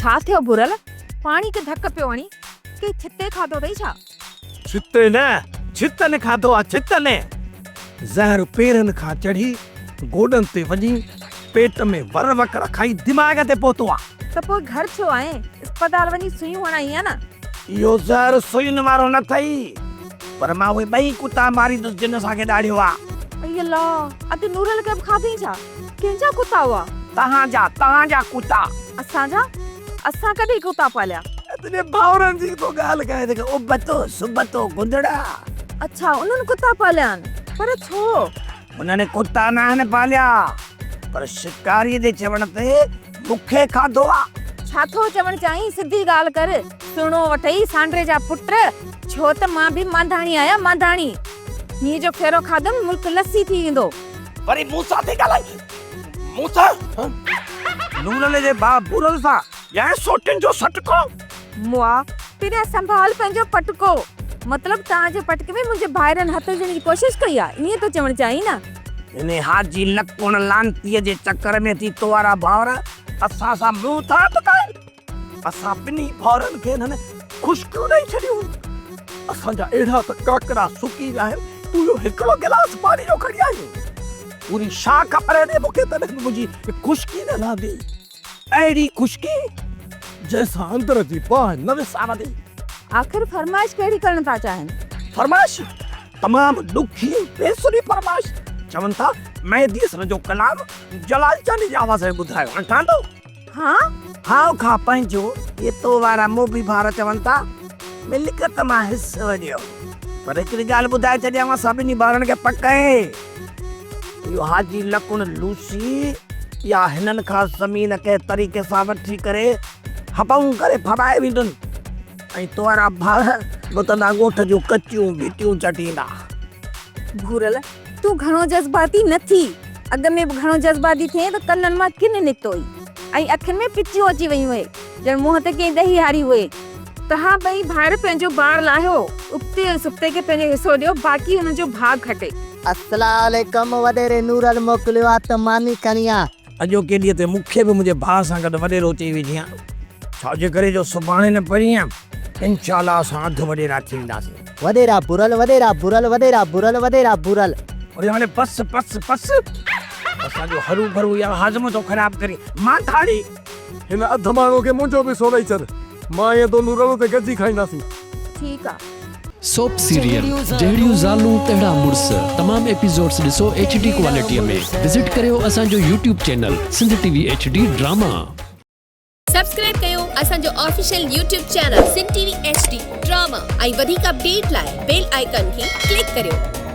ڇا ٿيو ڀورل؟ پاڻي کي ڌڪ پيو هڻين، ڪنهن ڇتي کاڌو اٿئي ڇا؟ ڇتي نه، ڇتن کاڌو آ ڇتن. زهر پيرن کان چڙهي گوڏن تي وڃي پيٽ ۾ ور وڪڙ کائي دماغ تي پهتو آ. ته پوء گهر ڇو آئين؟ اسپتال وڃي سوئيون هڻائين ها نه. اهو زهر سوئين وارو نه اٿئي، پر مان اهي ٻئي ڪتا ماريندس جن اسان کي ڏاڙهيو آ. اي الله! ادي نورل کي به کاڌئين ڇا؟ ڪنهن جا ڪتا هئا؟ توهان جا، توهان جا ڪتا. اسان جا؟ اسان ڪڏهن ڪتا پاليا؟ تنهنجي ڀائرن جي ٿو ڳالهه ڪرين جيڪي ابتو سبتو گدڙا. اڇا انهن ڪتا پاليا آهن، پر ڇو؟ انهن ڪتا ناهن پاليا، پر شڪاريء جي چوڻ تي مون کي کاڌو آ. ڇا ٿو چوڻ چاهين، سڌي ڳالهه ڪر. سهڻو وٺئي سانڊري جا پٽ، ڇو ته مان به مانڌاڻي آهيان مانڌاڻي. مينهن جو ڦيرو کاڌم، ملڪ لسي ٿي ويندو. وري مون سان ٿي ڳالهائين، مون سان؟ نورل جي ڀاء ڀورل سان ڄڻ سوٽين جو سٽڪو. مئا، پريان سنڀال پنهنجو پٽڪو. مطلب توهان جي پٽڪي ۾ منهنجي ڀائرن هٿ وجهڻ جي ڪوشش ڪئي آهي، ائين ٿو چوڻ چاهين نه؟ هن حاجي لڪڻ لعنتيء جي چڪر ۾ اچي تو وارا ڀائر اسان سان منهن ٿا ٽڪائين. اسان ٻنهي ڀائرن کي هنن خشڪيون ڏئي ڇڏيون. اسان جا اهڙا ته ڪاڪڙا سڪي ويا آهن، تون اهو هڪڙو گلاس پاڻي جو کڻي آئين. پوري شاخ ڀري ڏي مون کي تڏهن به منهنجي خشڪي نه لهندي. اهڙي خشڪي جنهن سان اندر جي باهه نه وسامندي. آخر فرمائش ڪهڙي ڪرڻ ٿا چاهين؟ فرمائش؟ تمام ڏکي ۽ بيسري فرمائش. چون ٿا مهدي حسن جو ڪلام جلال چانڊيي جي آواز ۾ ٻڌايو. هاڻ ٺهندو؟ ها؟ هائو کان پنهنجو اهي تو وارا موڀي ڀائر چون ٿا ملڪيت مان حصو ڏيو. پر هڪڙي ڳالهه ٻڌائي ڇڏيانو سڀني ڀائرن کي پڪ آهي اهو حاجي لڪڻ لوسي يا هنن کان زمين ڪنهن طريقي سان وٺي ڪري هپئون ڪري ڦٻائي ويندن ۽ تو وارا ڀائر وتندا ڳوٺ جون ڪچيون گهٽيون چٽيندا. ڀورل، تون گهڻو جذباتي نه ٿي. اڳ ۾ به گهڻو جذباتي ٿئين ته ڪنن مان ڪن نڪتو ئي ۽ اکين ۾ پچيون اچي ويون هئي، ڄڻ منهن تي ڪنهن ڏهي هاري هئي. توهان ٻئي ڀائر پنهنجو بار لاهيو، ابتي ۽ سبتي کي پنهنجو حصو ڏيو، باقي انهن جو ڀاڳ کٽي. السلام عليڪم وڏيري نورل موڪليو آ ته ماني کڻي آ. اڄوڪي ڏينهن تي مون کي به منهنجي ڀاء سان گڏ وڏيرو چئي وجهين ها. ڇا جي ڪري جو سڀاڻي نه پرينء انشاء الله اسان اڌ وڏيرا ٿي وينداسين. وڏيرا ڀورل وڏيرا ڀورل وڏيرا ڀورل وڏيرا ڀورل. اڙي هاڻي بس بس بس اسان جو هرو ڀرو يار هاضمو ٿو خراب ڪرين مانڌاڻي. هن اڌ ماڻهوء کي منهنجو به حصو ڏئي ڇڏ. مان ۽ تون نورل اتي گڏجي کائينداسين. ٺيڪ آ. سوپ سيريل جهڙيون زالون تهڙا مڙس تمام ايپيسوڊس ڏسو ايڇ ڊي ڪوالٽي ۾ وزٽ ڪريو اسان جو YouTube channel Sindh T V H D drama. Subscribe ڪيو اسان جو official YouTube channel Sindh T V H D drama ۽ وڌيڪ اپڊيٽ لاء بيل آئيڪان کي ڪلڪ ڪريو.